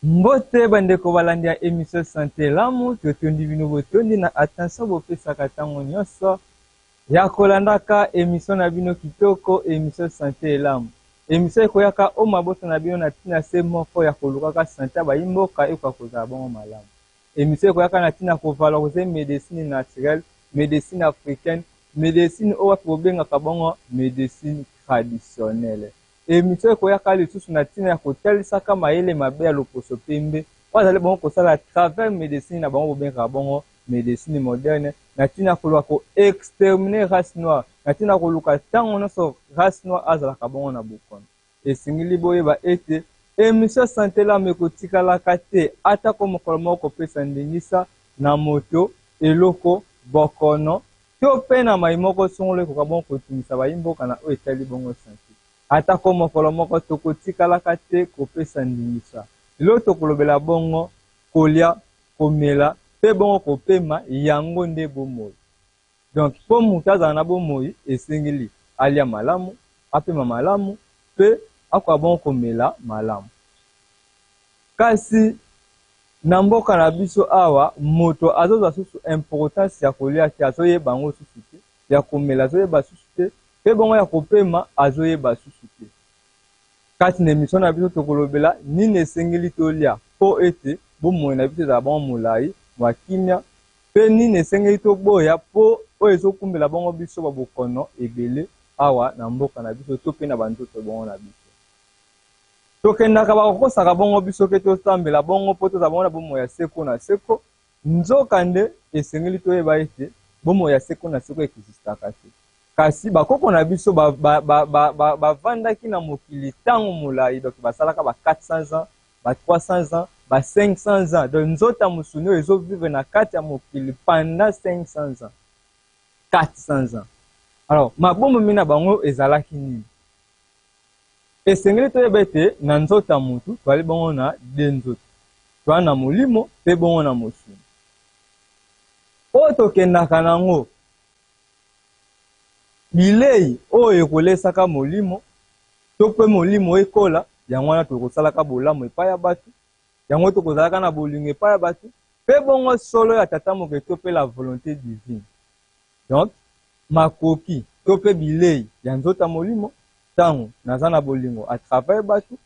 Mbote bandeko balandi ya emission Sante Elamu, totondi bino botondi na attention bopesaka tango nionso ya kolandaka emission na bino kitoko emission Sante Elamu. Emission ekoyaka o maboso na bino na tina se moko ya kolukaka sante ya bayi mboka ekoka kozala bongo malamu. Emission ekoyaka na tina ko valoriser medecine naturelle, medecine africaine, medecine oyo wapi bobengaka bongo medecine traditionnelle. Emission ekoyaka lisusu na tina ya kotalisaka mayele mabe ya loposo pembe oyo azali bongo kosala à travers medecine na bango bobengaka bongo medecine moderne na tina ya koluka ko exterminer race noire, na tina ya koluka tango nionso race noire azalaka bongo na bokono. Esengeli boyeba ete emission Sante Lamu ekotikalaka te ata ko mokolo moko kopesa ndingisa na moto, eloko, bokono to pe na mayi moko songolo ekoka bongo kotungisa bayi mboka na oyo etali bongo sante. Ata ko mokolo moko tokotikalaka te kopesa ndingisa. Lelo tokolobela bongo kolia, komela pe bongo kopema yango nde bomoi. Donc po moto azala na bomoi esengeli alia malamu, apema malamu pe akoka bongo komela malamu. Kasi na mboka na biso awa moto azozwa susu importance ya kolia te, azoyeba yango susu te, ya komela azoyeba susu te pe bongo ya kopema azoyeba susu te. Kati na emission na biso tokolobela nini esengeli tolia po ete bomoi na biso ezala bongo molayi, mua kimia pe nini esengeli toboya po oyo ezokumbela bongo biso ba bokono ebele awa na mboka na biso to pe na ba nzoto bongo na biso. Tokendaka bakokosaka bongo biso ke tosambela bongo po tozala bongo na bomoi ya seko na seko, nzoka nde esengeli toyeba ete bomoi ya seko na seko existaka te. Kasi bakoko na biso ba, ba, ba, ba, ba, bavandaki na mokili tango molayi, donc basalaka ba 400 ans, ba 300 ans, ba 500 ans, donc nzoto ya mosuni oyo ezo vivre na kati ya mokili pendant 500 ans, 400 ans. Alors mabomomi na bango ezalaki nini? Esengeli toyeba ete na nzoto ya mutu toali bongo na de nzoto, toa na molimo pe bongo na mosuni. Oyo tokendaka na yango bilei oyo ekolesaka molimo to pe molimo ekola, yango wana tokosalaka bolamu epai ya batu, yango tokozalaka na bolingo epai ya batu, pe bongo solo ya Tata Mokeli to pe la volonte divine. Donc, makoki to pe bilei ya nzoto ya molimo, tango naza na bolingo à travers batu,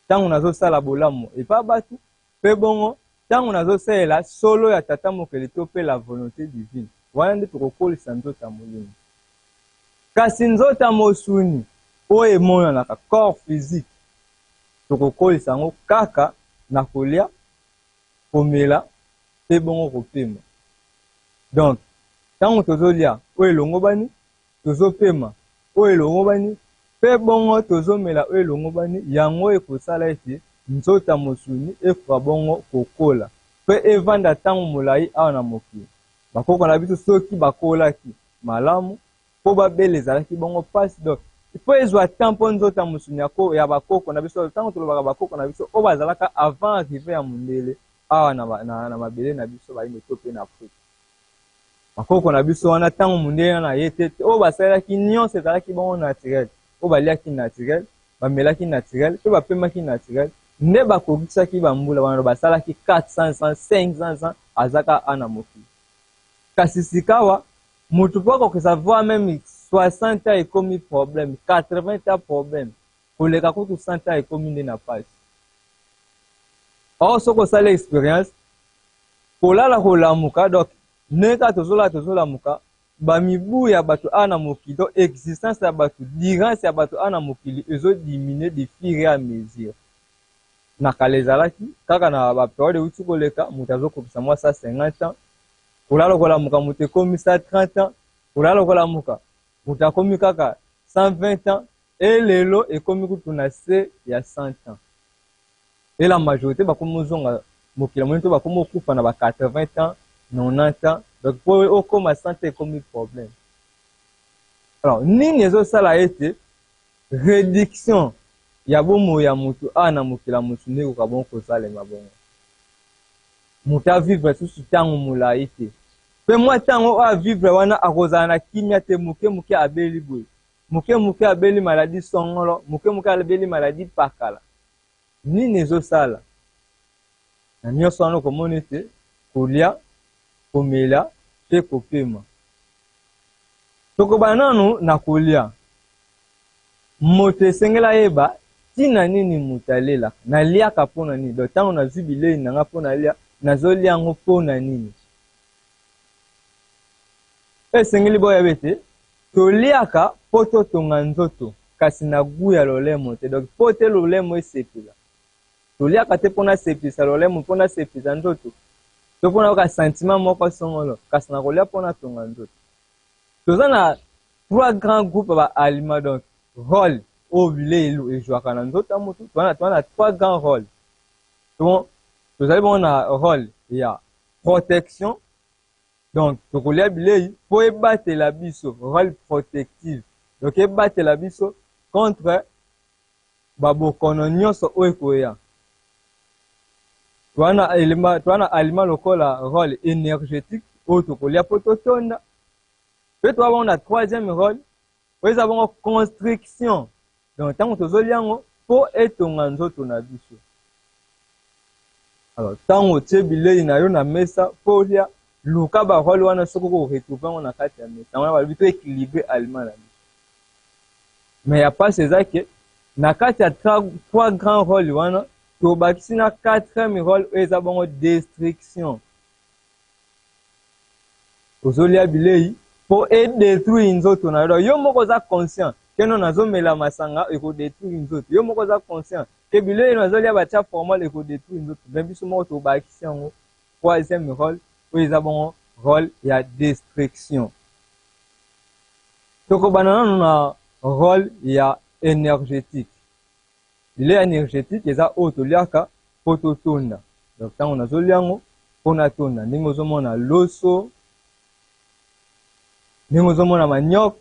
tango nazo sala bolamu epa batu, pe bongo tango nazo salela solo ya Tata Mokeli to pe la volonte divine, wana nde tokokolisa nzoto ya molimo. Kasi nzoto ya mosuni oyo emonanaka, corps physique, tokokolisa yango kaka na kolia, komela pe bongo kopema. Donc tango tozo lia oyo elongobani, tozo pema oyo elongobani pe bongo tozo mela oyo elongobani, yango ekosala ete nzoto ya mosuni ekoka bongo kokola pe evanda tango molayi awa na mokili. Bakoko na biso soki bakolaki malamu po babela ezalaki bongo pasi, donc il faut ezua temps po nzoto ya mosuni ya bakoko na biso, tango tolobaka bakoko na biso oyo bazalaka avant arrivee ya mundele awa na, na, na mabele na biso bayindo to pe na Afrique. Bakoko na biso wana tango mundele nanu aye te, oyo basalelaki nionso ezalaki bongo naturel, oyo baliaki naturel, bamelaki naturel pe bapemaki naturel, nde bakokisaki ba mbula wana, basalaki 400 ans, 500 ans aza kaka awa na mokili. Kasi sikawa mutu po akokisa voire meme 60 ans ekomi problème, 80 ans problème, koleka kutu 100 ans ekomi nde na pasi. Or soki osali experience kolala kolamuka donc ndenge kaka tozolala tozolamuka ba mibu ya bato awa na mokili donc existence ya bato durance ya bato awa na mokili ezo diminuer de fur et à mesure. Na kala ezalaki kaka na ba periode euti koleka moto azokokisa mwa 150 ans, kolala kolamuka moto ekomi 130 ans, kolala kolamuka moto akomi kaka 120 ans et lelo ekomi kutu na se ya 100 ans. Et la majorite bakomi ozonga mokili ya molimo to bakomi okufa na ba 80 ans, 90 ans, donc po okoma 100 ans ekomi problème. Alors nini ezosala ete reduction ya bomoi ya mutu awa na mokili ya mosuni ekoka bongo kosalema bongo? Mutu a vivre susu tango molayi te, pe mwa tango oyo a vivre wana akozala na kimia te, moke moke abeli boye, moke moke abeli maladie songolo, moke moke abeli maladie pakala. Nini ezosala? Na nyonso wana okomona ete kolia, komela mpe kopema. Tokobanda nanu na kolia. Moto esengeli ayeba ntina nini moto alelaka. Naliaka mpo na nini? Donc ntango nazwi bilei na nga mpo nalia, nazolia yango mpo na nini? Esengeli boyeba ete toliaka mpo totonga nzoto, kasi na gout ya lolemo te. Donc mpo te lolemo esepela. Toliaka te mpo nasepelisa lolemo, mpo nasepelisa nzoto, to mpo nayoka sentiment moko songolo, kasi nakolia mpo natonga nzoto. Toza na trois grands groupes ya ba aliments, donc role oyo bilei ezwaka na nzoto ya motu. Toza na trois grands rôles. Donc tozali bongo na role ya protection, donc tokolia bilei mpo ebatela biso, role protective, donc ebatela biso contre ba bokono nyonso oyo ekoya. Toza na elema, toza na aliment lokola role energetique oyo tokolia mpo totonda. Mpe toza bongo na troisième role oyo eza bongo construction, donc ntango tozolia yango mpo etonga nzoto na biso. Alors ntango otie bilei na yo na mesa mpo olia, luka ba role wana soki oko retrouver yango na kati ya mesa. Yango wana balobi to equilibrer aliment na biso. Mais ya pasi eza ke na kati ya trois grands rôles wana tobakisi na quatrième rôle oyo eza bongo destruction. Ozolia bilei po e detruire nzoto na yo. Donc yo moko oza conscient ke non nazomela masanga eko detruire nzoto. Yo moko oza conscient ke bilei nazolia batia formol eko detruire nzoto. Mais biso moko tobakisi yango troisième rôle oyo eza bongo rôle ya destruction. Tokobanda nanu na role ya energetique. Bilei ya energetique eza oyo toliaka po totonda. Donc tango nazolia yango po natonda. Ndenge ozomona loso, ndenge ozomona manioc,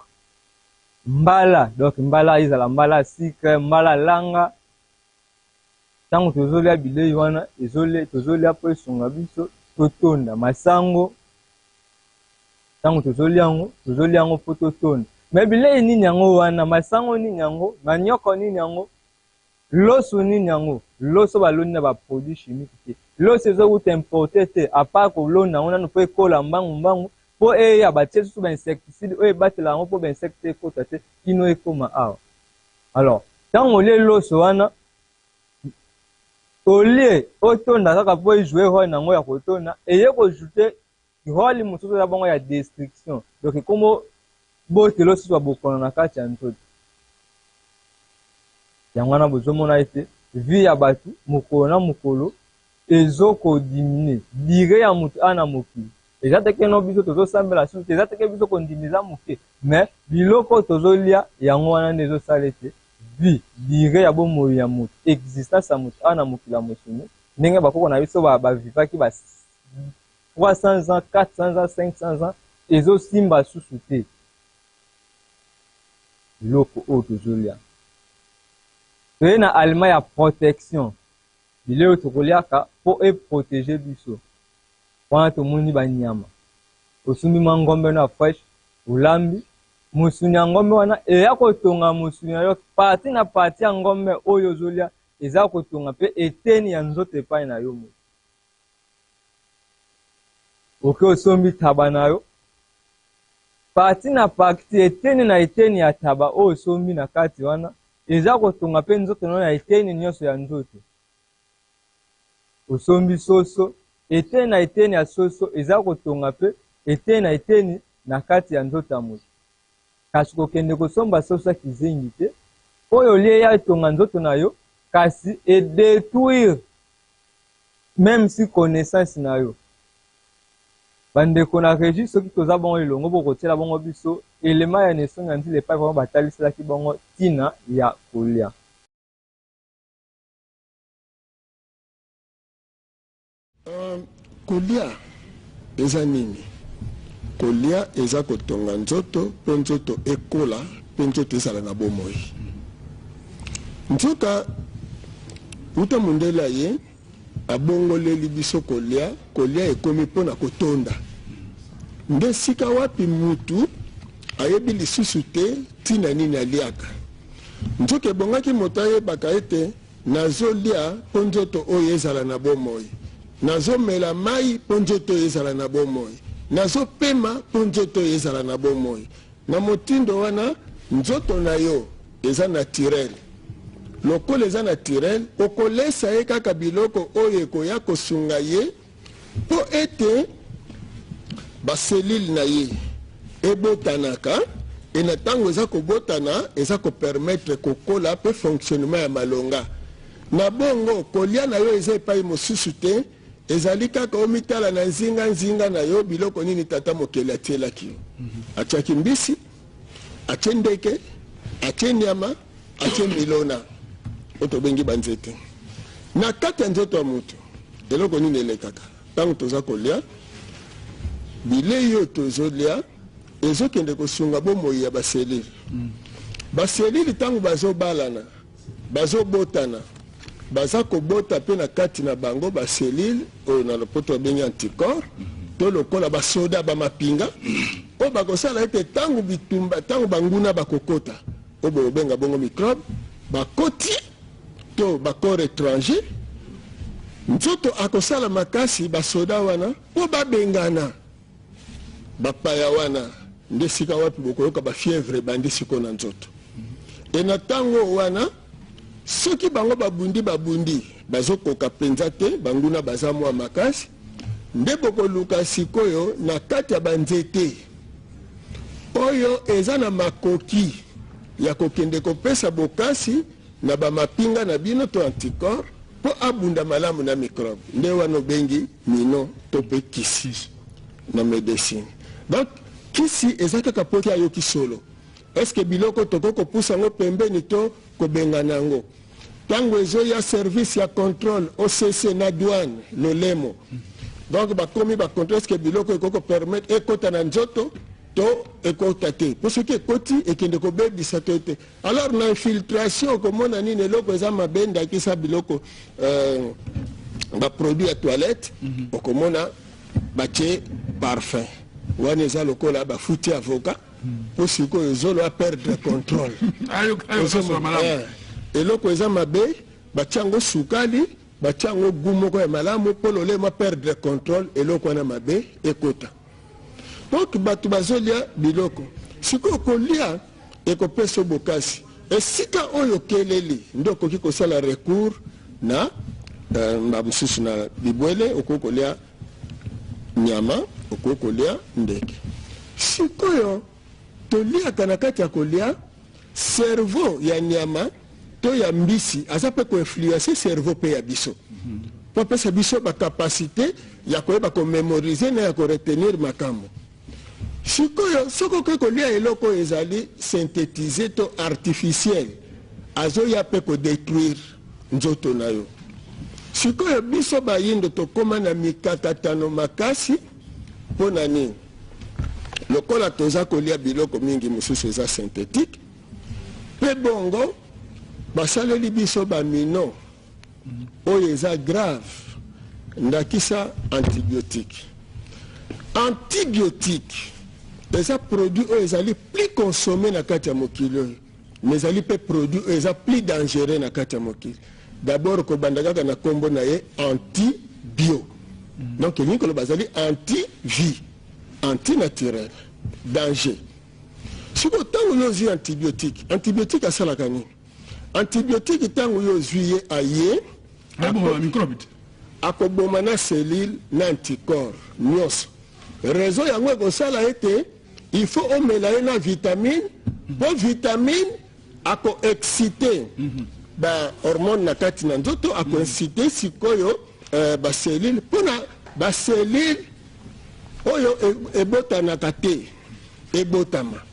mbala, donc mbala ezala mbala ya sucre, mbala langa. Tango tozolia bilei wana, tozolia po esunga biso totonda. Masango, Tango tozolia yango, tozolia yango po totonda. Mais bilei nini yango wana? Masango nini yango? Manioko nini yango? Loso nini yango? Loso baloni na ba produits chimiques te. Loso ezowuta importe te, à part kolona yango nanu po ekola mbangu mbangu, po eya batie lisusu ba insecticides oyo ebatela yango po ba insectes ekota te kino ekoma awa. Alors, tango olie loso wana, olie otonda kaka po e jouer role na yango ya kotonda, eye ko jouer Role mosusu eza bongo ya destruction, donc ekomo botelo susu ba bokono na kati ya nzoto. Yango wana bozomona ete vie ya batu mokolo na mokolo ezo ko diminuer, duree ya mutu awa na mokili eza te ke no biso tozo sambela susu te, eza te ke biso kondima eza moke, mais biloko oyo tozolia yango wana nde ezosala ete vie, duree ya bomoi ya mutu, existence ya mutu awa na mokili ya mosuni, ndenge bakoko na biso ba vivaki ba 300 ans, 400 ans, 500 ans ezo simba susu te. Biloko oyo tozolia. Toye na aliment ya protection. Bilei oyo tokoliaka po e proteger biso. Wana tomoni ba nyama. Osumbi mwa ngombe no ya fresh, olambi, mosuni ya ngombe wana eya kotonga mosuni na yo partie na partie ya ngombe oyo ozolia eza kotonga pe eteni ya nzoto epai na yo moto. Oke osombi taba na yo, partie na partie, eteni na eteni ya taba oyo osombi na kati wana eza kotonga pe nzoto na yo na eteni nionso ya nzoto. Osombi soso, eteni na eteni ya soso eza kotonga pe eteni na eteni na kati ya nzoto ya moto. Kasi kokende kosomba soso ya kizengi te, oyo olie ya etonga nzoto na yo, kasi e detruire meme si connaissance na yo. Ba ndeko na regie soki toza bongo elongo bokotiela bongo biso element ya Nesonga Nzila epai vraiment bataliselaki bongo tina ya kolia. Kolia eza nini? Kolia eza kotonga nzoto mpo nzoto ekola mpe nzoto ezala na bomoi. Nzoka uta mondele aye abongoleli biso kolia, kolia ekomi mpo na kotonda. Nde esika wapi mutu ayebi lisusu te ntina nini aliaka. Nzoka ebongaki moto ayebaka ete Nazo lia po nzoto oyo ezala na bomoi. Nazomela mai mpo nzoto oyo ezala na bomoi. Nazopema mpo nzoto oyo ezala na bomoi. Na motindo wana, nzoto na yo eza naturel. Lokola eza naturel, okolesa ye kaka biloko oyo ekoya kosunga ye mpo ete ba cellules na ye ebotanaka et na tango eza kobotana, eza ko permettre kokola mpe fonctionnement ya malonga. Na bongo, kolia na yo eza epai mosusu te, ezali kaka omitala na nzinga nzinga na yo biloko nini Tata Mokeli atielaki yo. Atiaki mbisi, atie ndeke, atie nyama, atie milona oyo tobengi ba nzete. Na kati ya nzoto ya moto, eloko nini elekaka tango toza kolia? Bilei oyo tozolia ezokende kosunga bomoi ya ba cellules. Ba cellules tango bazobalana, Bazobotana, baza kobota mpe na kati na bango ba cellules oyo na lopoto babengi anticorps to lokola ba soda ba mapinga oyo bakosala ete ntango bitumba, ntango banguna bakokota, oyo bokobenga bongo microbe, bakoti to ba corps etranger, nzoto akosala makasi ba soda wana mpo babengana Bapaya wana nde esika wapi bokoyoka ba fièvre ebandi sikoyo na nzoto. Et na tango oyo wana soki bango babundi babundi bazokoka penza te, banguna baza mua makasi, nde bokoluka sikoyo na kati ya ba nzete oyo eza na makoki ya kokende kopesa bokasi na ba mapinga na bino to anticorps po abunda malamu na microbe. Nde wana obengi mino to pe kisi na medecine. Donc kisi eza kaka po ayoki solo. Est ce que biloko tokoki kopusa yango pembeni to kobengana yango? Tango ezoya service ya controle OCC na douane lolemo. Donc bakomi ba controle est ce que biloko ekoki ko permettre ekota na nzoto to ekota te? Po soki ekoti ekende kobebisa to ete. Alors na infiltration okomona nini eloko eza mabe ndakisa biloko euh, ba produit ya toilette okomona batie parfum wana eza lokola bafuti avocat mpo sikoyo zolo a perdre contrôle. Eh, eloko eza mabe batia yango sukali batia yango gout moko ya malamu mpo lolemo a perdre contrôle eloko wana mabe ekota. Donc bato bazolia biloko sikoyo kolia ekopesa yo bokasi. Esika oyo okeleli nde okoki kosala recours na ba mosusu na bibwele, okoki kolia nyama, okoki kolia ndeke. Sikoyo toliaka na kati ya kolia cerveau ya nyama to ya mbisi aza pe ko influencer cerveau pe ya biso po apesa biso ba capacite ya koyeba ko memoriser na ya ko retenir makambo. Sikoyo soki oke kolia eloko oyo ezali synthetise to artificiel azoya pe ko detruire nzoto na yo. Sikoyo biso bayindo tokoma na mikakatano makasi po na nini? Lokola toza kolia biloko mingi mosusu eza synthetique pe bongo basaleli biso ba mino oyo eza grave ndakisa antibiotique. Antibiotique eza produit oyo ezali plus consomme na kati ya mokili oyo, mais ezali pe produit oyo eza plus dangereux na kati ya mokili. D'abord kobanda kaka na kombo na ye antibio, donc elingi koloba azali anti vie, anti naturel, danger. Sikoyo tango yo ozwi antibiotique, antibiotique asalaka nini? Antibiotique tango yo ozwi ye aye Aboma ba microbe te. Akoboma na cellule na anticorps nionso. Raison yango ekosala ete il faut omela ye na vitamine po vitamine ako exciter ba hormones na kati na nzoto, ako inciter sikoyo ba cellules pona ba cellules oyo ebotanaka te ebotama.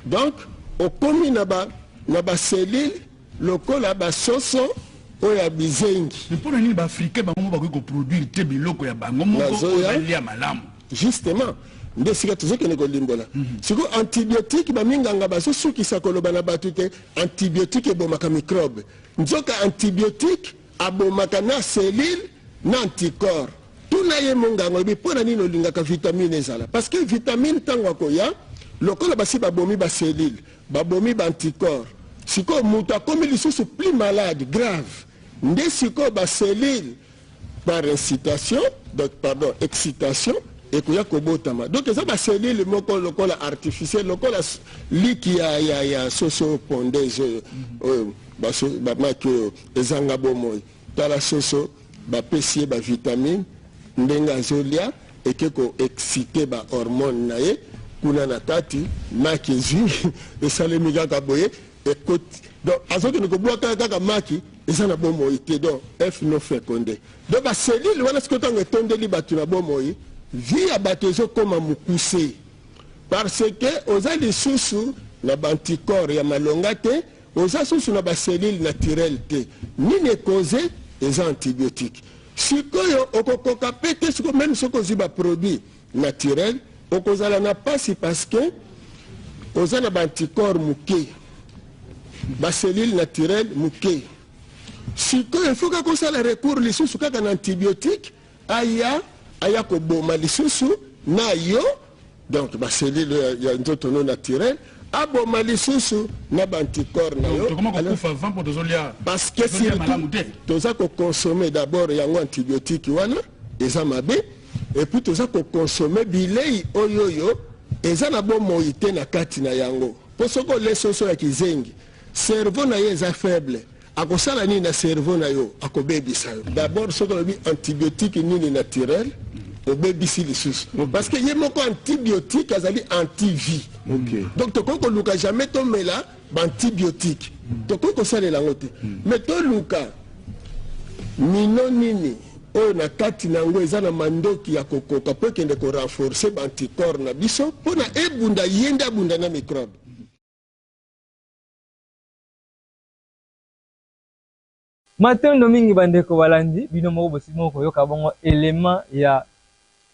Donc okomi na ba na ba cellules lokola ba soso oyo ya bizengi. Mais pona nini ba africains bango moko bakoki ko produire te biloko ya bango moko oyo balia malamu? Justement nde esika tozokende kolimbola. Sikoyo antibiotique ba minganga bazosukisa koloba na batu te antibiotique ebomaka microbe. Nzoka antibiotique abomaka na cellule na anticorps. Tuna ye monganga olobi pona nini olingaka vitamine ezala? Parce que vitamine tango akoya lokola basi babomi ba cellule, babomi ba anticorps, sikoyo mutu akomi lisusu plus malade grave nde sikoyo ba cellule. Par incitation, donc pardon, excitation, ekoya kobotama. Donc eza ba cellule moko lokola artificielle, lokola liki ya, ya, ya soso pondeuse oyo, oyo bamaki oyo ezanga bomoi. Tala soso, bapesi ye ba vitamine ndenge azolia, eke ko exciter ba hormone na ye kuna na kati, maki ezwi esalemi kaka boye, ekoti. Donc azokende kobwaka kaka maki eza na bomoi te, donc œuf non fécondé. Donc ba cellule wana sikoyo ntango etondeli bato na bomoi, vie ya bato ezokoma mokuse, parce que oza lisusu na ba anticorps ya malonga te, oza susu na ba cellule naturelle te. Nini ekoze? Eza antibiotique. Sikoyo okokoka pe te, sikoyo meme soki ozwi ba produit naturel, okozala na pasi parce que oza na ba anticorps moke, ba cellule naturelle moke. Sikoyo il faut kaka osala recours lisusu kaka na antibiotique, aya koboma lisusu na yo, donc ba cellule ya nzoto no naturel, aboma lisusu na ba anticorps na yo. Tokoma kokufa avant po tozolia, parce que surtout toza kokonsommer d'abord yango antibiotique wana eza mabe, et puis toza kokonsommer bilei oyo oyo eza na bomoi te na kati na yango. Mpo soki olie soso ya kizengi, cerveau na ye eza faible, akosala nini na cerveau na yo? Akobebisa yo d'abord. Soki olobi antibiotique nini naturel, obebisi lisusu, parce que ye moko antibiotique azali antivie. Donc tokoki koluka jamais tomela baantibiotique, tokoki kosalela yango te, mais toluka mino nini oyo na kati na yango eza na mandoki ya kokoka mpo ekende korenforcer baanticorps na biso mpona ebunda, ye nde abunda na microbe. Matondo mingi bandeko balandi, bino moko bosili moko koyoka bongo elema ya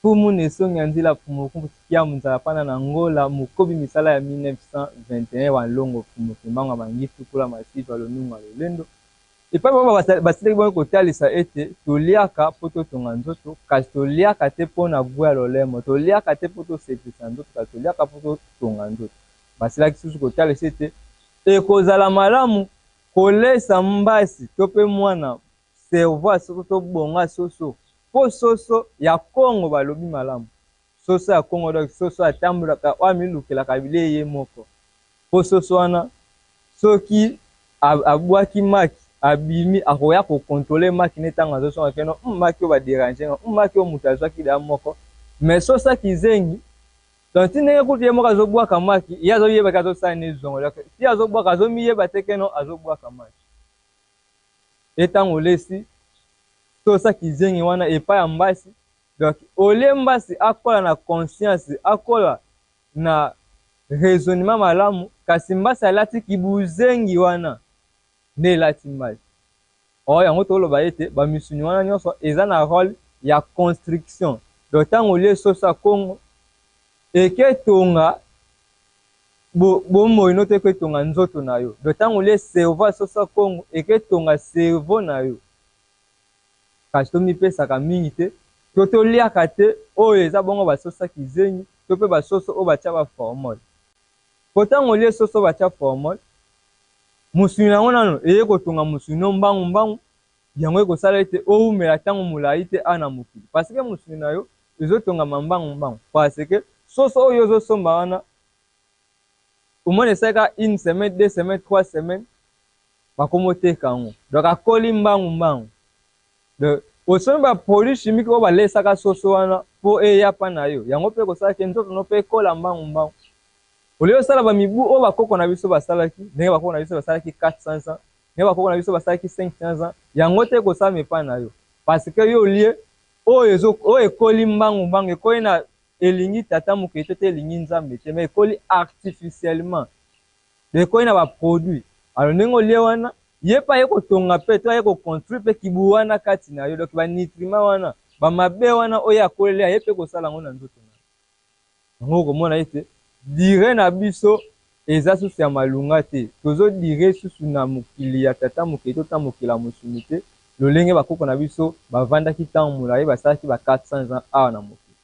Mfumu Nesongi ya Nzila Mfumu Kiamu Nzala Pana na Ngola mokobi misala ya 1921 wa Nlongo Mfumu Kimbangu ya Bangitu Kula Masiva Lonunga Lolendo. Epai bango basilaki bongo kotalisa ete toliaka mpo totonga nzoto, kasi toliaka te mpo na gout ya lolemo, toliaka te mpo tosepelisa nzoto, kasi toliaka mpo totonga nzoto. Basilaki susu kotalisa ete ekozala malamu kolesa mbasi to mpe mwana cerveau ya soso to bongo ya soso, mpo soso ya Congo balobi malamu, soso ya Congo donc soso atambolaka oyo amilukelaka bilei ye moko, mpo soso wana soki abwaki maki abimi akoya ko controler maki ne tango azosonga keno maki oyo ba deranger nga, maki oyo moto azwaki deja moko. Mais soso ya kizengi donc ti ndenge kutu ye moko azobwaka maki, ye azoyeba ke azosala ne zongo, donc ti azobwaka azomiyeba te keno azobwaka maki. E tango olesi sosa kizengi wana epai ya mbasi, donc olie mbasi akola na conscience, akola na raisonnement malamu, kasi mbasi alati kibuzengi wana nde elati mbasi. Or yango toloba ete ba misuni wana nyonso eza na role ya construction. Donc tango olie soso ya Congo eke tonga bomoi no to eke tonga nzoto na yo. Donc tango olie cerveau ya soso ya Congo eke tonga cerveau na yo. Kasi tomipesaka mingi te to toliaka te oyo eza bongo ba soso ya kizengi to pe ba soso oyo batia ba formol. Po tango olie soso batia formol, mosuni na yango nano eye kotonga mosuni no mbangu mbangu, yango ekosala ete owumela tango molayi te awa na mokili parce que mosuni na yo ezo tongama mbangu mbangu, parce que soso oyo ozo somba wana omoni esali kaka une semaine, deux semaines, trois semaines bakomi oteka yango, donc akoli mbangu mbangu. Donc osombi ba produits chimiques oyo balesaka soso wana po eya pa na yo, yango pe ekosala ke nzoto no pe ekola mbangu mbangu. Au lieu osala ba mibu oyo ba koko na biso basalaki, ndenge ba koko na biso basalaki 400 ans, ndenge ba koko na biso basalaki 500 ans, yango te ekosalama epai na yo. Parce que yo olie oyo ezo oyo ekoli mbangu mbangu, ekoli na elingi tata mokili te, te elingi Nzambe te, mais ekoli artificiellement. Donc ekoli na ba produits. Alors ndenge olie wana, ye pe aye kotonga pe to aye ko construire pe kibu wana kati na yo. Donc ba nutriments wana, ba mabe wana oyo ye akoleli aye pe kosala yango na nzoto na yo. Yango okomona ete duree na biso eza susu ya malunga te. Tozo durer susu na mokili ya tata mokili to ta mokili ya mosuni te, lolenge ba koko na biso bavandaki tango molayi, basalaki ba 400 ans awa na mokili.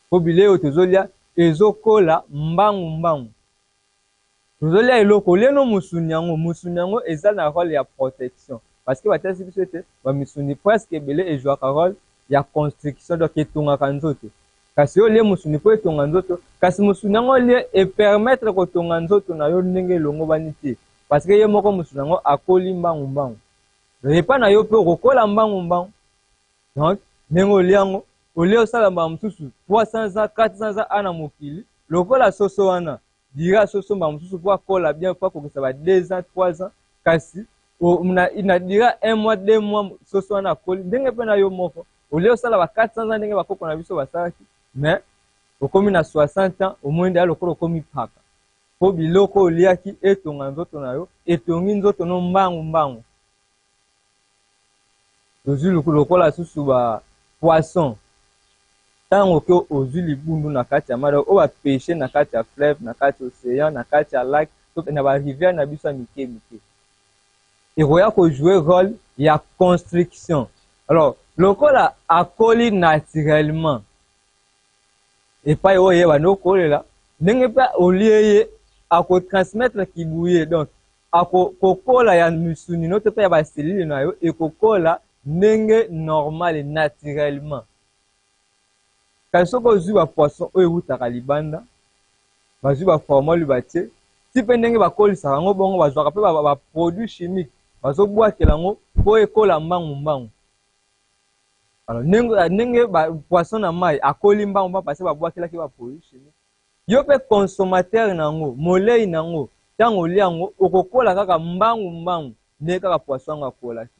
Po bilei oyo tozolia ezokola mbangu mbangu. Tozolia eloko, olie no mosuni yango, mosuni yango eza na role ya protection. Parce que batalisi biso ete ba misuni presque ebele e jouaka role. ya construction, donc etongaka nzoto. Kasi yo olie mosuni mpo etonga nzoto, kasi mosuni yango olie e permettre kotonga nzoto na yo ndenge elongobani te, parce que ye moko mosuni yango akoli mbangu mbangu. Donc epa na yo mpe okokola mbangu mbangu. Donc ndenge olie yango, olie osala mbala mosusu 300 ans, 400 ans a na mokili, lokola soso wana dira soso mbala mosusu mpo akola bien, mpo akokisa ba 2 ans, 3 ans, kasi na dira 1 mois, 2 mois soso wana akoli. Ndenge mpe na yo moko olie osala ba 400 ans ndenge bakoko na biso basalaki, mais okomi na 60 ans, omoni deya lokola okomi paka, mpo biloko oliaki etonga nzoto na yo, etongi nzoto no mbangu mbangu. Tozwi lokola susu ba poisson, ntango ke ozwi libundu na kati ya mai oyo bapeshe na kati ya fleuve, na kati ya océan, na kati ya lac, to na ba rivière na biso ya mike mike, ekoya kojouer rôle ya construction. Alors lokola akoli naturellement epai oyo ye bandi okolela, ndenge mpe olie ye akotransmettre kibuye, donc akokola ya misuni no to mpe ya baselile na yo ekokola ndenge normal, naturellement. Kasi soki ozwi bapoisson oyo ewutaka libanda, bazwi baformole batie ti mpe ndenge bakolisaka yango bongo, bazwaka mpe baproduit chimique bazobwakela yango mpo ekola mbangu mbangu. Alors ndenge poisson na mai akoli mbangu mbangu parce babwakelaki baproduit chimique, yo mpe consommateur na yango, molei na yango, ntango olia yango okokola kaka mbangu mbangu ndenge kaka poisson yango akolaki.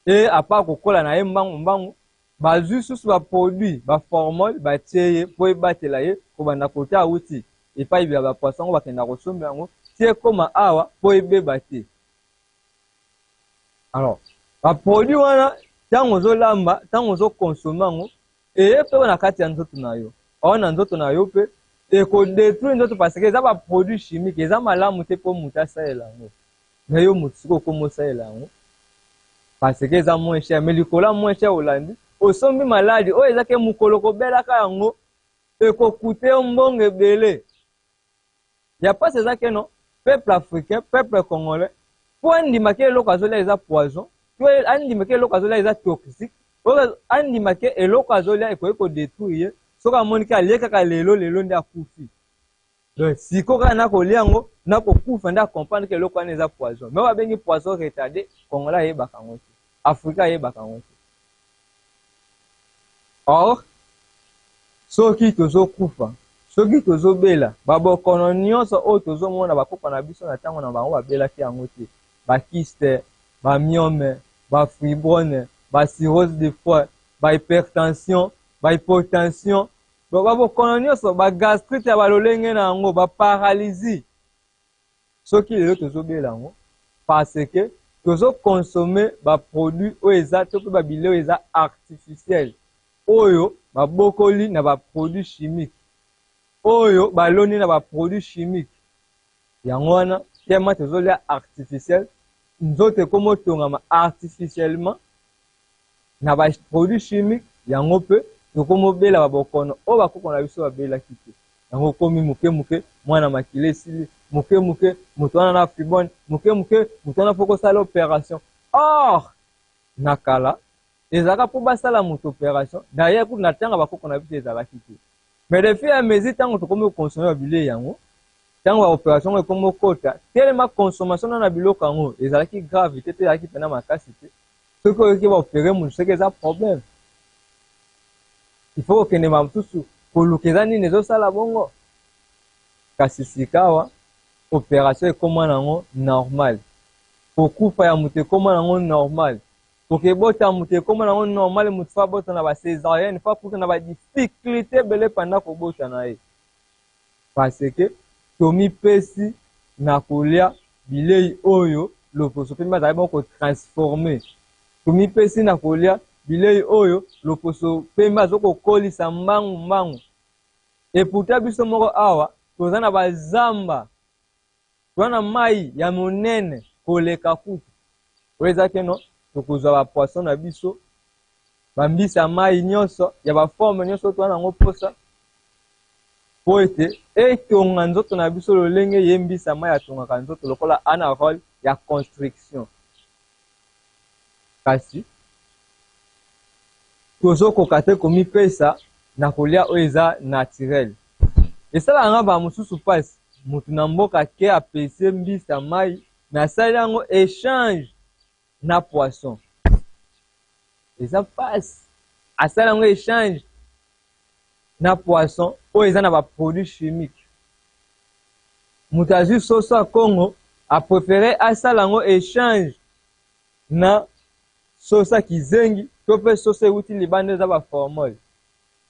E à part kokola na ye mbangu mbangu, bazwi susu baproduit, baformole batie ye mpo ebatela ye kobanda kota awuti epai ya bapoisson yango bakenda kosomba yango ti ekóma awa mpo ebeba te. Alors baproduit wana, ntango ozolamba, ntango ozoconsommer yango, eye mpe na kati ya nzoto na yo, oyo na nzoto na yo mpe ekodétruire nzoto, parce que eza baproduit chimique, eza malamu te mpo moto asalela yango. Me yo moto sikoyo okóma osalela yango parce que eza moins cher. Mais likolo ya moins cher, olandi osombi maladi oyo eza ke mokolo kobelaka yango ekokute yo mbongo ebele. Ya mpasi eza ke no peuple africain, peuple congolais, mpo andimaki eloko azolia eza poison, to andimaki eloko azolia eza toxique, oyo andimaki eloko azolia ekoki kodétruire ye, soki amoni ke alie kaka lelo lelo nde akufi. Donc sikoyo kaka nakolia yango, nakokufa, nde acomprendre ke eloko wana eza poison. Mais babengi poison retardé, congolais ayebaka yango te, africain ayebaka yango te. Or soki tozokufa, soki tozobela babokono nyonso oyo tozomona bakoko na biso na ntango na bango babelaki yango te, bakyste, bamyome, bafibrome, bacirrhose de foie, bahypertension, bahypotension, babokono nyonso, bagastrite ya balolenge na yango, baparalysie, soki lelo tozobela yango parce que tozoconsommer baproduit oyo eza to mpe babilei oyo eza artificiel, oyo babokoli na baproduit chimique, oyo baloni na baproduit chimique. Yango wana tellement tozolia artificiel, nzoto ekómi otongama artificiellement na baproduit chimique, yango mpe tokomi obela babokono oyo bakoko na biso babelaki te. Yango okomi moke moke mwana makila esili moke moke, moto wana na fibrome moke moke, moto wana fo kosala opération. Or na kala ezalaka mpo basala moto opération, d'ailleurs kutu na ntango bakoko na biso ezalaki te. Mais de fur et à mesure ntango tokomi koconsommer babilei yango, ntango baopération yango ekomi okota, telema consommation na biloko yango ezalaki grave te, te ezalaki mpena makasi te. Soki oyoki baopérer moto, soki eza problème, il faut kokende ma mosusu koluka eza nini ezosala bongo. Kasi sikawa opération ekóma nango normal, kokufa ya moto ekóma nango normal, kokebota moto ekóma nango normal. Moto fo abota na bacésarienne, fo akuta na badifficulté ebele panda kobota na ye, parce que tomipesi na kolia bilei oyo loposo mpe bazali bongo kotransformer. Tomipesi na kolia bilei oyo loposo pembe azokokolisa mbangu mbangu. Et pourtant biso moko awa toza na bazamba, toza na mai ya monene koleka kutu oyo eza keno tokozwa bapoisson na biso, bambisi ya mai nyonso ya baforme nyonso toza nango mposa, mpo ete etonga nzoto na biso lolenge ye mbisi ya mai atongaka nzoto lokola ana rôle ya construction. Kasi Tozokoka te komipesa na kolia oyo eza naturel. Esalaka nga ba mosusu pasi, mutu na mboka ake apese mbisi ya mayi mais asali yango echange na poisson. Eza pasi, asali yango echange na poisson oyo eza na ba produits chimiques. Mutu azui soso ya Congo a prefere asala yango echange na soso ya kizengi to pe soso ewuti libanda eza ba formol.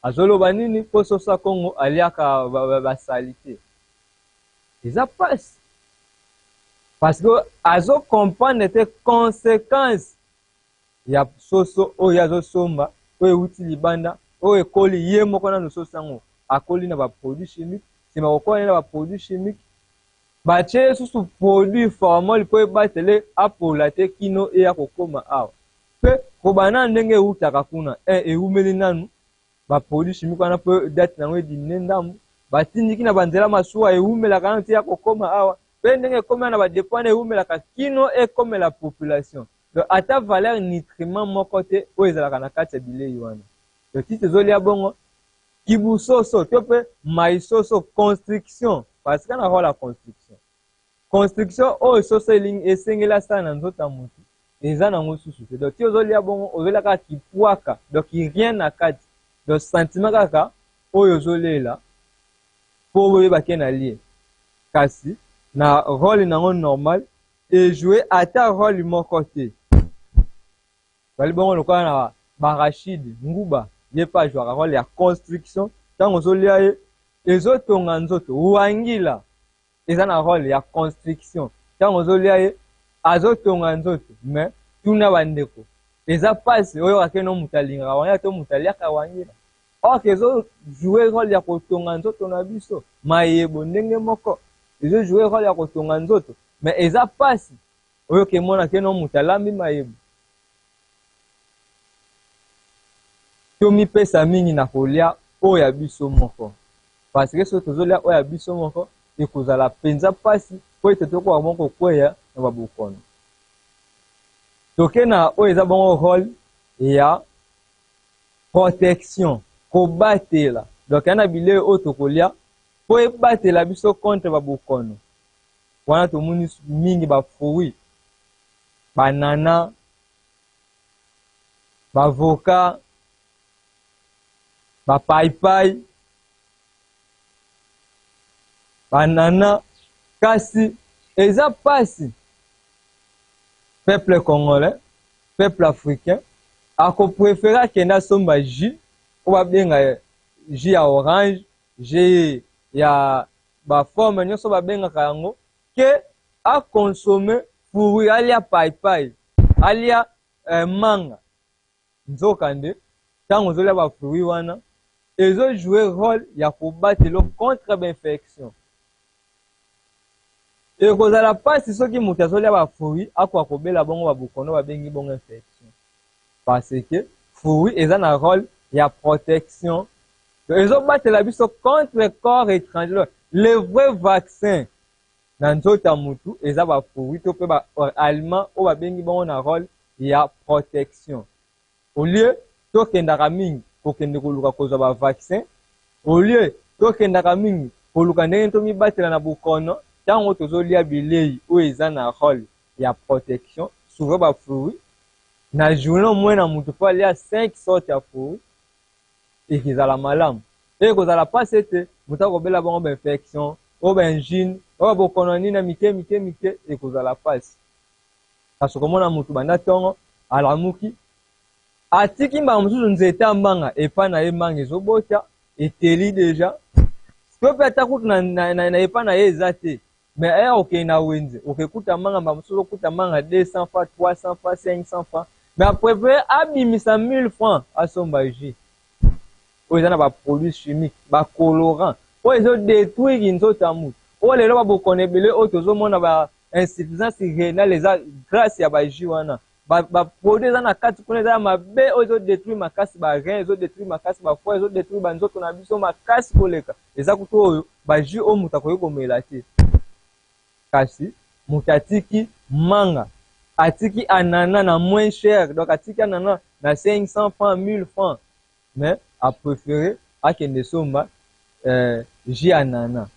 Azoloba nini po soso ya Congo aliaka ba salite. Eza pasi parce que azo comprendre te consequence ya soso oyo azo somba oyo ewuti libanda oyo ekoli ye moko nanu soso yango akoli na ba produits chimiques sima kokola na ba produits chimiques Batie ye susu produit formol po ebatela ye apola te kino eya kokoma awa. Pe kobanda nanu ndenge ewutaka kuna eh ewumeli nanu ba produits chimiques wana po date nango e diminuer ndambu, batindiki na ba nzela masuwa ewumelaka nanu ti eya kokoma awa pe ndenge ekomi awa na ba depot wana ewumelaka kino ekomela population. Donc ata valeur nutriment moko te oyo ezalaka na kati ya bileyi wana. Donc ti tozolia bongo Kibusoso to pe mayi soso construction parce que na role ya construction. Construction oyo soso elingi esengeli asala na nzoto ya mutu eza nango susu te. Donc ti ozolia bongo ozolia kaka kipwaka donc rien na kati. Donc sentiment kaka oyo ozolela po oyeba ke nalie. Kasi na role nango normal e jouer ata role moko te. Ezali bongo lokola na ba Rachid Nguba, ye pe a jouaka role ya construction, tango ozo lia ye ezo tonga nzoto. Wangila eza na role ya construction, tango ozo lia ye azo tonga nzoto. Mais tuna ba ndeko, eza pasi oyoka ke no mutu alingaka wangila to mutu aliaka wangila, or que ezo jouer role ya kotonga nzoto na biso. Mayebo ndenge moko ezo jouer role ya kotonga nzoto, mais eza pasi Oyoka emona ke no mutu alambi mayebo. Tomipesa mingi na kolia oyo ya biso moko parce que soki tozolia oyo ya biso moko ekozala penza pasi po ete tokoka bongo kokweya na ba bokono. Toke na oyo eza bongo role ya protection, kobatela. Donc ya na bilei oyo tokolia po ebatela biso contre ba bokono. Wana tomoni mingi ba fruits, banana, ba avocat, ba paipai, banana, kasi eza pasi peuple congolais, peuple africain ako prefere akende asomba jus oyo babenga jus ya orange, jus ya ba forme nionso ba bengaka yango que a consommer fruit alia paypay alia eh, manga nzoka nde tango ozolia ba fruit wana ezo jouer role ya kobatela contre ba infection ekozala pasi soki moto azolia ba fruit akoka kobela bongo ba bokono babengi bongo infection parce que fruit eza na role ya protection. Donc ezo batela biso contre corps etranger. Le vrai vaccin na nzoto ya mutu eza ba fruits to pe ba aliments oyo babengi bongo na role ya protection. Au lieu tokendaka mingi kokende koluka kozwa ba vaccin, au lieu tokendaka mingi koluka ndenge tomibatela na bokono, tango tozolia bileyi oyo eza na role ya protection, souvent ba fruits, na journee au moins na mutu faut alia 5 sortes ya fruits, ekezala malamu. Pe ekozala pasi ete moto akobela bongo ba infection, oyo ba angine, oyo ba bokono nini ya mike mike mike, ekozala pasi. Kasi okomona moto banda tongo alamuki, atiki mbala mosusu nzete ya manga epai na ye manga ezobota, eteli deja, to pe ata kutu na epai na ye eza te, mais aya kokende na wenze, okekuta manga mbala mosusu ozokuta manga 200 francs, 300 francs, 500 francs, mais a prefere abimisa 1000 francs asomba jus oyo eza na ba produits chimiques, ba colorants oyo ezo detruire nzoto ya mutu. Oyo lelo ba bokono ebele oyo tozomona ba insuffisance renale eza grace ya ba jus wana. Ba produits eza na kati kuna eza ya mabe oyo ezo detruire makasi ba reins, ezo detruire makasi ba foie, ezo detruire ba nzoto na biso makasi koleka. Eza kutu oyo ba jus oyo mutu akoki komela te. Kasi mutu atiki manga, atiki anana na moins cher, donc atiki anana na 500 francs, 1000 francs. Mais a prefere akende somba jus ya nana.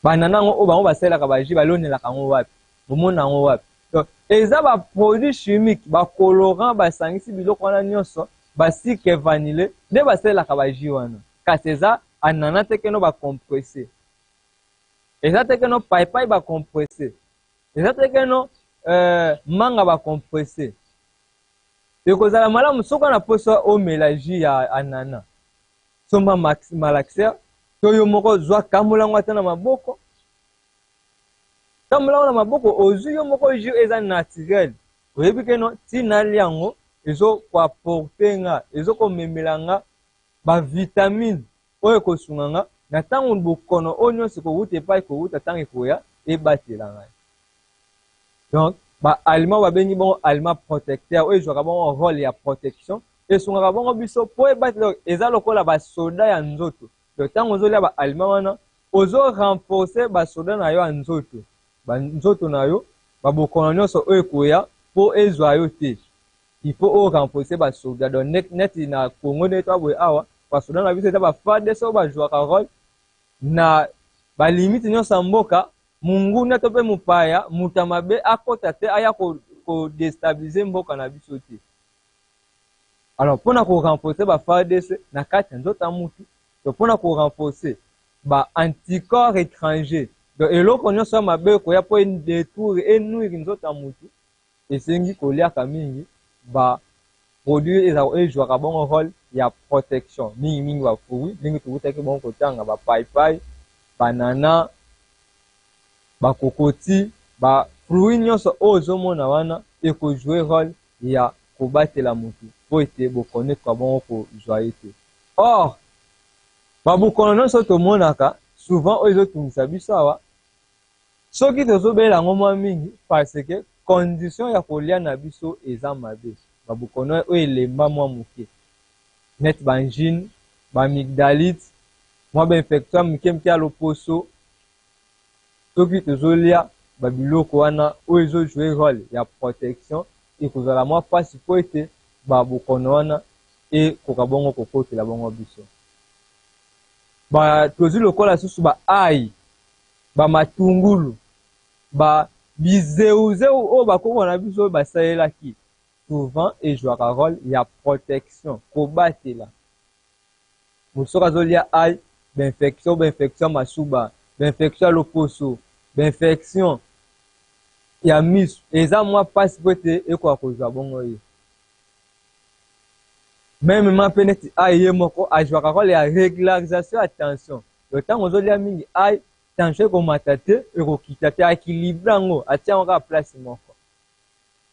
Ba nana yango oyo bango basalelaka ba jus balonelaka yango wapi? Bomona yango wapi? Donc eza ba produits chimiques, ba colorants basangisi biloko wana nyonso, ba sucre vanille nde basalelaka ba jus wana. Kasi eza anana te keno ba compresse. Eza te keno paypay ba compresse. Eza te keno manga ba compresse. Ekozala malamu soki oza na posa omela jus ya anana, somba malaxer to yo moko zwa kamola yango ata na maboko. Kamola yango na maboko ozwi yo moko jus eza naturel. Oyebi ke non ti nalia yango ezo ko apporter nga, ezo komemela nga ba vitamines oyo ekosunga nga na tango bokono oyo nionso ekowuta epai ekowuta tango ekoya ebatela ngai. Donc ba aliments babengi bongo aliments protecteurs oyo ezwaka bongo role ya protection, esungaka bongo biso po ebatela, eza lokola ba soda ya nzoto. Donc tango ozolia ba aliments wana ozo renforcer ba soda na yo ya nzoto, ba nzoto na yo ba bokono nionso oyo ekoya po ezwa yo te. Il faut o renforcer ba soda. Donc neti na Congo ndenge toza boye awa, ba soda na biso eza ba FARDC oyo ba jouaka role na ba limite nionso ya mboka, munguna to pe mopaya, moto ya mabe akota te aya ko destabiliser mboka na biso te. Alors pona ko renforcer ba FARDC na kati ya nzoto ya mutu, to pona ko renforcer ba anticorps etrangers, donc eloko nionso ya mabe ekoya po e detruire, e nuire nzoto ya mutu, Esengi koliaka mingi ba produits e jouaka bongo role ya protection, mingi mingi ba fruits ndenge towutaki bongo kotanga ba payipayi, banana, ba kokoti, ba fruits nionso oyo ozo mona wana eko jouer role ya kobatela mutu po ete bokono ekoka bongo kozua ye te. Or ba bokono nionso tomonaka souvent oyo ezo tungisa biso awa Soki tozo bela yango mwa mingi parce que condition ya kolia na biso eza mabe, ba bokono oyo elemba mwa muke neti ba angine, ba amygdalite, mwa ba infection ya mike mike ya loposo, soki tozo lia ba biloko wana oyo ezo jouer role ya protection ekozala mwa pasi po ete ba bokono wana ekoka bongo kokotela bongo biso. Ba tozwi lokola susu ba ail ba matungulu, ba bizeuzeu oyo ba koko na biso basalelaki souvent e jouaka role ya protection, kobatela. Moto soki azolia ail, ba infection, ba infection ya masuba, ba infection ya loposo, ba infection ya misu eza mwa pasi po ete ekoka kozwa bongo ye. Memement pe neti ail ye moko a jouaka role ya regularisation ya tension. Donc tango ozo lia mingi ail, tension eko mata te, eko kita te, a equilibre yango, atia yango kaka place moko.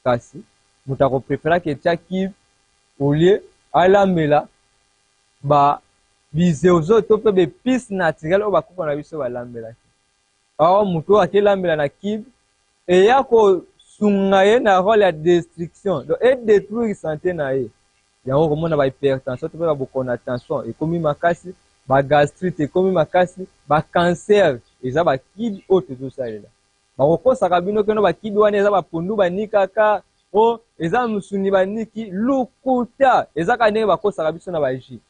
Kasi moto ako prefera ke tia cube au lieu alambela ba bizeozo to pe ba epices naturelles oyo ba koko na biso balambelaki. Or moto oyo ake lambela na cube eya ko sunga ye na role ya destruction, donc e detruire sante na ye. Yango okomona ba hypertension to pe ba bokono ya tension ekomi makasi, ba gastrite ekomi makasi, ba cancer eza ba kibi oyo tozo salela. Bakokosaka bino keno ba kibi wana eza ba pondu banikaka o eza musuni baniki, lokuta! Eza kaka ndenge bakosaka biso na ba jus.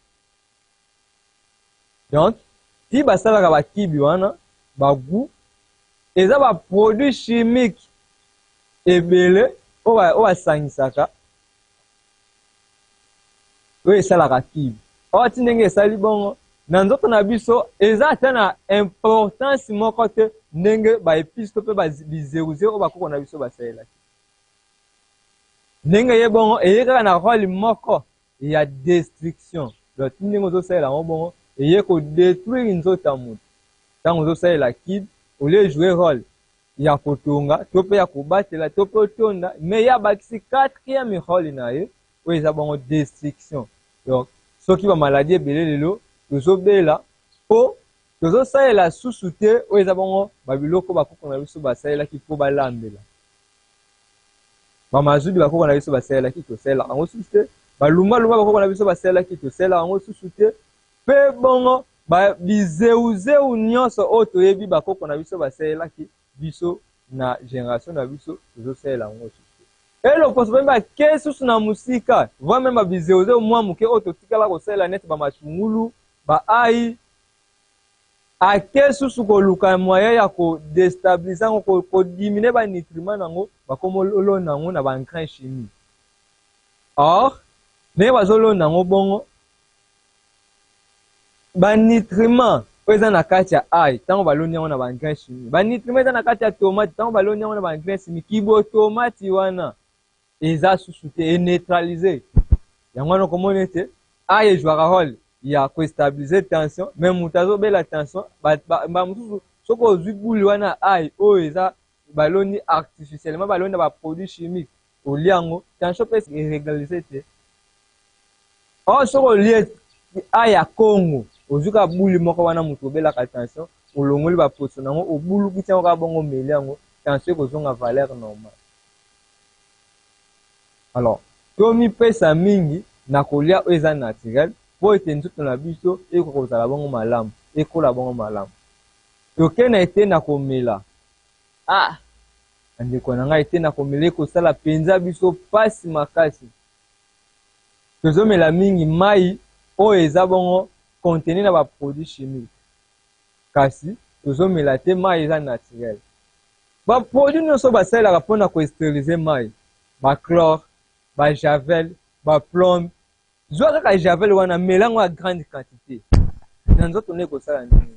Donc ti basalaka ba kibi wana ba gout eza ba produits chimiques ebele oyo basangisaka oyo esalaka kibi. Or ti ndenge esali bongo na nzoto na biso eza ata na importance moko te ndenge ba epices to pe ba bizeruzeru oyo bakoko na biso basalelaki. Ndenge eye bongo eye kaka na role moko ya destruction. Donc ti ndenge ozo salela yango bongo eye ko detruire nzoto ya mutu. Tango ozo salela cube au lieu e jouer role ya kotonga to pe ya kobatela to pe otonda mais ye abakisi quatrième role na ye oyo eza bongo destruction. Donc soki ba maladie ebele lelo tozo bela po tozo salela susu te oyo eza bongo ba biloko ba koko na biso basalelaki po balambela. Ba mazudi ba koko na biso basalelaki tosalelaka yango susu te, ba lumba lumba ba koko na biso basalelaki tosalelaka yango susu te, pe bongo ba bizeuzeu nionso oyo toyebi ba koko na biso basalelaki biso na generation na biso tozosalela yango susu te. E loposo pembe ake susu na mosika, voire meme ba bizeuzeu mwa moke oyo totikala kosalela neti ba matungulu, ba ail, ake susu koluka moyen ya ko destabiliser yango, ko, ko diminuer ba nutriments na yango, bakomi kolona yango na ba engrais chimiques. Or, ndenge bazolona yango bongo, ba nutriments oyo eza na kati ya ail ntango baloni yango na ba engrais chimique, ba nutriments eza na kati ya tomate ntango baloni yango na ba engrais chimique, kibotomate wana eza susu te, e neutraliser yango. Wana okomona ete ail ezwaka role ya kostabiliser tension, mais moto azobela tension ba mosusu, soki ozwi buli wana ail oyo eza baloni artificiellement, baloni na ba produits chimiques, olia yango, tension mpe erégulariser te. Or soki olie ail ya Congo, ozwi kaka buli moko wana, moto obelaka tension, olongoli baposo nango, obulukisi yango kaka bongo, omeli yango, tension ekozonga valeur normale. Alors tomipesa mingi na kolia oyo eza naturel, mpo ete nzoto na biso ekoka kozala bongo malamu, ekola bongo malamu. Toke na ete na komela. Ah, bandeko na ngai, ete na komela ekosala mpenza biso mpasi makasi. Tozomela mingi mai oyo eza bongo contenu na ba produits chimiques, kasi tozomela te mai eza naturel. Ba produits nyonso basalelaka mpona kosteriliser mai, ba chlore, ba javel, ba plomb. Zwa kaka javel wana, mela yango ya grande quantité, na nzoto nde ekosala nini?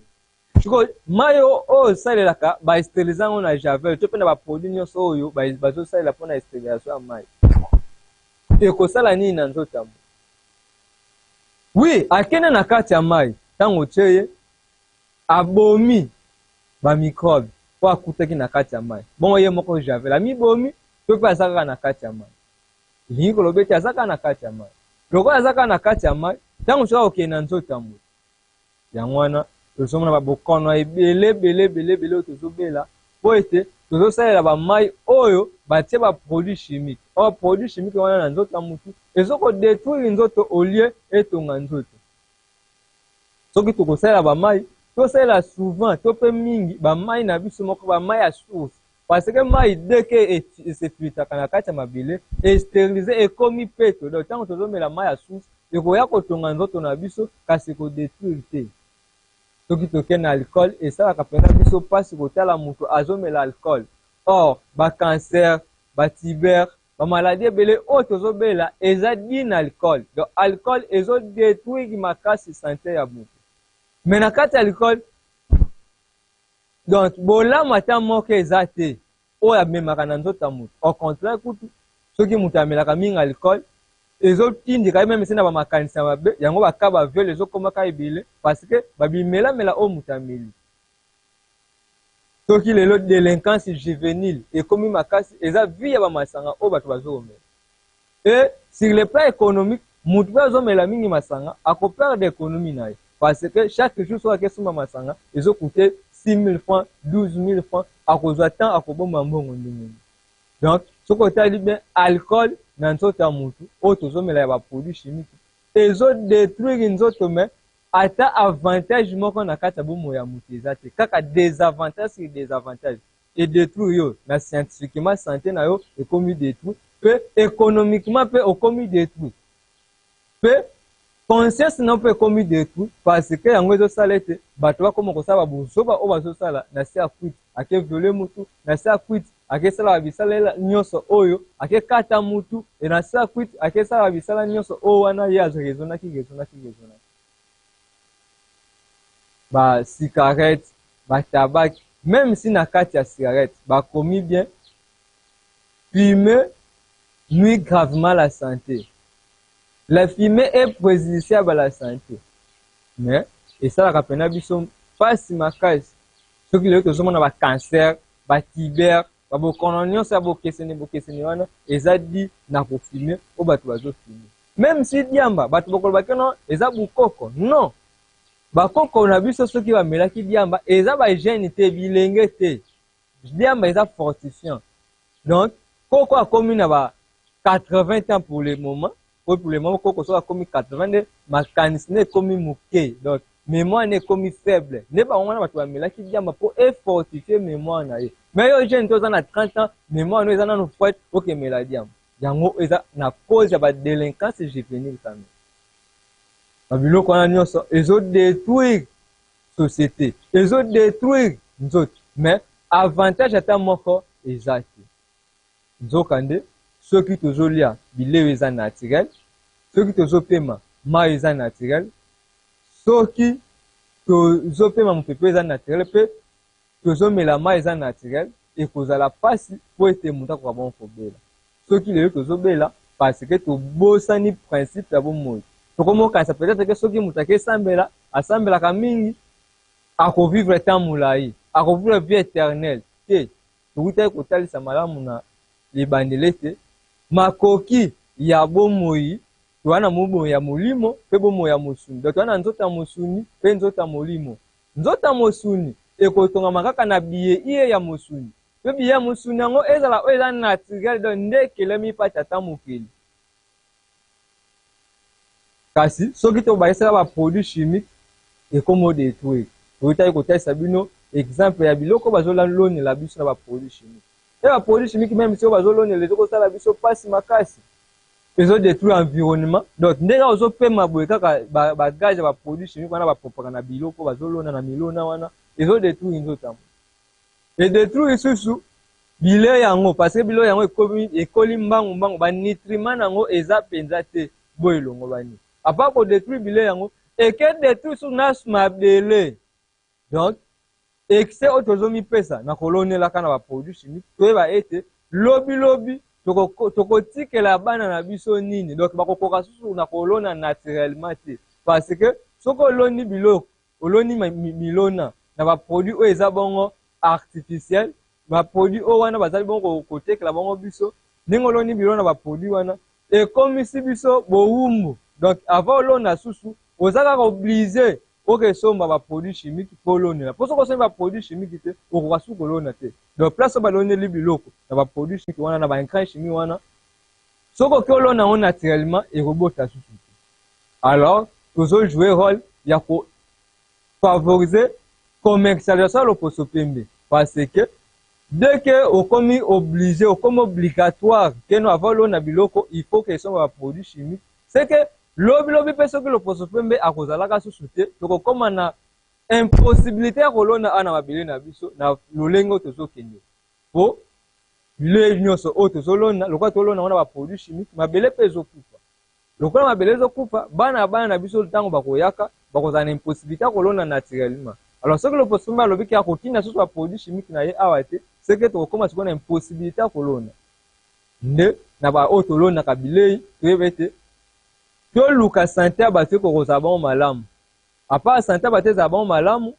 Sikoyo mai oyo osalelaka, basterilize yango na javel to mpe na baproduit nyonso oyo bazosalela mpona sterilisation ya mai, ekosala nini na nzoto ya moto? Oui, akende na kati ya mai, ntango otie ye, abomi bamicrobe oyo akutaki na kati ya mai. Bongo ye moko javel amibomi to mpe aza kaka na kati ya mai? Elingi koloba ete aza kaka na kati ya mai. Lokola aza kaka na kati ya mai, ntango soki akokende na nzoto ya moto, yango wana tozomona babokono ebele ebele ebele ebele oyo tozobela, mpo ete tozosalela bamai oyo batie baproduit chimique. Or produit chimique wana na nzoto ya motu ezokodetruire nzoto au lieu etonga nzoto. Soki tokosalela bamai, tosalela souvent to mpe mingi bamai na biso moko, bamai ya source, parce que mai dès que esefiltraka na kati ya mabele, esterilize, ekomi peto. Donc ntango tozomela mai ya source, ekoya kotonga nzoto na biso, kasi ekodetruire te. Soki tokei na alcool, esalaka mpenza biso mpasi kotala moto azomela alcool. Or bacancer, batuber, bamaladi ebele oyo tozobela eza dû na alcool. Donc alcool ezodetruire makasi sante ya moto. Mais na kati ya alcool, donc bolamu ata moko eza te oyo amemaka na nzoto ya moto. Au contraire kutu, soki moto amelaka mingi alcool, ezotindika ye meme se na bamakanisi ya mabe. Yango baka baviole ezokomaka ebele, parce que babimelamela oyo moto ameli. Soki lelo délinquance juvénile ekomi makasi, eza vie ya bamasanga oyo bato bazokomela. Et sur le plan économique, moto mpe azomela mingi masanga akoperdre économie na ye, parce que chaque jour soki akesomba masanga, ezocoûter 6 000 francs, 12 000 francs. Akozwa temps akobomba mbongo ndenge nini? Donc soki otali bien, alcool na nzoto ya motu oyo tozomela ya baproduit chimique ezodétruire nzoto, mais ata avantage moko na kati ya bomoi ya motu eza te, kaka désavantage sur désavantage. Edétruire yo na scientifiquement, santé na yo ekomi détruit, mpe économiquement mpe okomi détruit, mpe conscience na yo mpe ekomi détruit, parce que yango ezosala ete bato bakoma kosala babozoba oyo bazosala na se ya kwiti. Ake violer mutu na se ya kwiti, akesala babisalela nyonso oyo, akekata mutu e na se ya kwiti, akesala babisala nyonso oyo wana ye azorezonaki, rezonaki, rezonaki. Ba cigarette, ba tabac, même si na kati ya cigarette bakomi bien "fumer nuit gravement la santé", la fumée est préjudiciable à la santé, mais esalaka mpena biso mpasi makasi. Soki lelo tozomona bacancer, batuber, babokono nyonso ya bokeseni bokeseni wana, eza dû na kofumer oyo bato bazofumer. Même si diamba, bato bakoloba keno eza bukoko, non, bakoko na biso soki bamelaki diamba, eza bagene te, bilenge te. Diamba eza fortifiant. Donc koko akomi na ba 80 ans pour le moment oyo, pour le moment koko soki akomi 80, nde makanisi nde ekomi moke, donc mémoire nde ekomi faible. Nde bango wana bato bamelaki diamba mpo efortifie mémoire na ye. Mais yo jeune to oza na 30 ans, mémoire no eza nano forte, okemela diamba. Yango eza na cause ya ba delinquance juvenile quand même. Ba biloko wana nyonso ezo detruire societe, ezo detruire nzoto mais avantage ata moko eza te. Nzoka nde soki tozo lia bilei eza naturel, soki tozo pema mayi eza naturel, soki tozo pema mopepe eza naturel pe tozo mela mayi eza naturel, ekozala pasi po ete moto akoka bongo kobela. Soki lelo tozo bela parce que tobosani principe ya bomoi. Tokomi kokanisa peut etre que soki moto ake sambela, asambelaka mingi, ako vivre temps molayi, ako vivre vie eternelle. Te, towutaki kotalisa malamu na ebandeli ete makoki ya bomoi, toza na bomoi ya molimo pe bomoi ya mosuni. Donc toza na nzoto ya mosuni pe nzoto ya molimo. Nzoto ya mosuni ekotongama kaka na biye iye ya mosuni. Pe biye ya mosuni yango ezala oyo eza naturel donc nde ekelemi pa Tata Mokeli. Kasi soki tobakisaka ba produits chimiques ekomi o detruire. Toyutaki kotalisa bino exemple ya biloko bazo lonela biso na ba produits chimiques. Pe ba produits chimiques meme soki bazo lonela ezo kosala biso pasi makasi. Ezo detruire environnement donc ndenge ozo pema boye kaka ba, ba gaz ya ba produits chimiques wana ba propaka na biloko bazo lona na milona wana ezo detruire nzoto ya moto. E detruire lisusu bilei yango parce que bilei yango ekomi ekoli mbangu mbangu ba nutriments na yango eza penza te boye elongobani. A part ko detruire bilei yango eke detruire lisusu na mabele donc excès oyo tozo mipesa na kolonelaka na ba produits chimiques toyeba ete lobi lobi tokotikela bana na biso nini donc bakokoka susu na kolona naturellement te parce que soki oloni biloko oloni milona na ba produits oyo eza bongo artificiel ba produits oyo wana bazali bongo kotekela bongo biso ndenge oloni bilona ba produits wana ekomisi biso bowumbu donc avant olona susu oza kaka oblige oke somba ba produits chimiques po olonela po soki osombi ba produits chimiques te okoka susu kolona te donc place oyo baloneli biloko na ba produits chimiques wana na ba intrants chimiques wana soki oke olona yango naturellement ekobota susu te alors tozo jouer role ya ko favoriser commercialisation ya loposo pembe parce que dès que okomi obligé okomi obligatoire keno avant olona biloko il faut que esomba ba produits chimiques c'est que lobi lobi pe soki loposo pembe akozalaka susu te tokokoma na impossibilité ya kolona awa na mabele na biso na lolenge oyo tozokende po bilei nyonso oyo tozolona lokola tolona yango na ba produits chimiques mabele pe ezokufa Lokola mabele ezo kufa, bana ya bana na biso tango bakoyaka, bakozala na impossibilite ya kolona naturellement. Alors soki loposo pembe alobi ke akotinda susu ba produits chimiques na ye awa te, ce que tokokoma sikoyo na impossibilite ya kolona. Nde na ba oyo tolonaka bileyi, toyeba ete toluka sante ya bato ekoka kozala bango malamu. A part sante ya bato ezala bango malamu,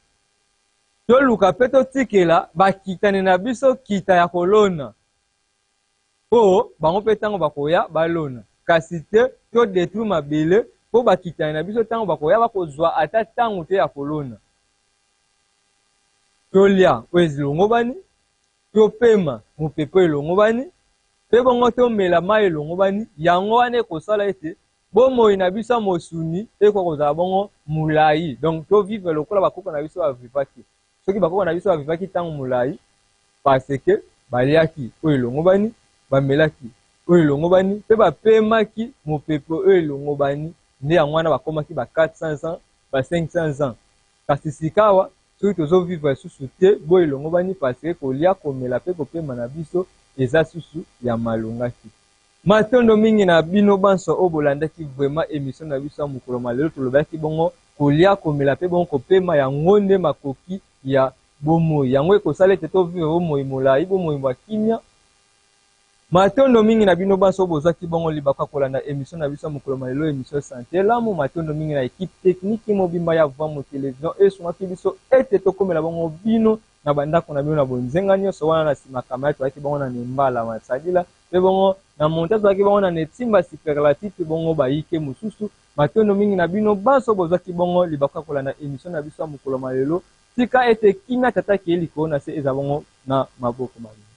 toluka pe totikela bakitani na biso kita ya kolona. Po bango pe tango bakoya balona, kasi te to detruire mabele po bakitani na biso tango bakoya bakozua ata tango te ya kolona. Tolia oyo elongobani, topema mopepe oyo elongobani, pe bongo tomela mayi elongobani, yango wana ekosala ete bomoi na biso ya mosuni ekoka kozala bongo molayi, donc to vivre lokola ba koko na biso ba vivaki. Soki bakoko na biso ba vivaki tango molayi parce que baliaki oyo elongobani, bamelaki oyo elongobani pe bapemaki mopepe oyo elongobani, nde yango wana bakomaki ba 400 ans, ba 500 ans. Kasi sikawa soki tozo vivre lisusu te boye elongobani parce que kolia, komela pe kopema na biso eza susu ya malonga te. Matondo mingi na bino banso oyo bolandaki vraiment emission na biso ya mokolo mwa lelo. Tolobelaki bongo kolia, komela pe bongo kopema, yango nde makoki ya bomoi. Yango ekosala ete to vivre bomoi molayi, bomoi bwa kimia. Matondo mingi na bino banso oyo bozwaki bongo libaku ya kolanda emission na biso ya mokolo mwa lelo, emission Sante Elamu. Matondo mingi na equipe technique mobimba ya Vuamu Television oyo esungaki biso ete tokomela bongo bino na ba ndako na bino na bonzenga nionso wana. Na sima camera tozalaki bongo na Nembala Masadila. Pe bongo na montage tozalaki bongo na Netimba Superlatif pe bongo bayike mosusu. Matondo mingi na bino banso bozwaki bongo libaku ya kolanda emission na biso ya mokolo mwa lelo. Tika ete kimia Tata Kiye likolo na se ezala bongo na maboko ma bino.